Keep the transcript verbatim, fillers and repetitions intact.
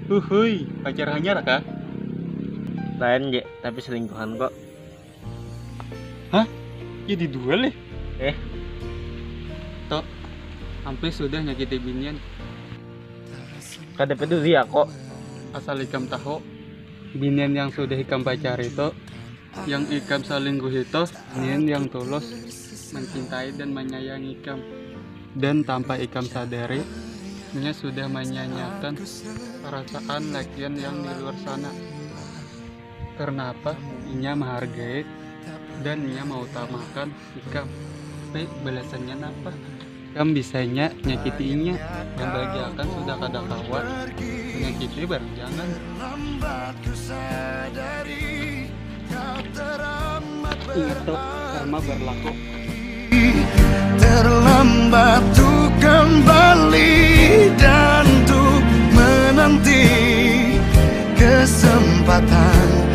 Huhui, pacar hanyar kah? Lain, Jek, tapi selingkuhan kok. Hah? Ya didual eh. Eh. Tok, sampai sudah nyakiti binian. Kada peduli aku. Asal ikam tahu, binian yang sudah ikam pacari itu, yang ikam selingkuh itu, binian yang tulus mencintai dan menyayangi ikam. Dan tanpa ikam sadari, inya sudah menyanyiakan perasaan lakian yang di luar sana. Karena apa? Inya menghargai dan inya mengutamakan ikam. Tapi balasannya napa? Ikam bisanya nyakiti inya, membahagiakan sudah kada kawa, menyakiti barang jangan. Ingat tuh, karma berlaku. Terlambat tuh kembali dan tuh menanti kesempatan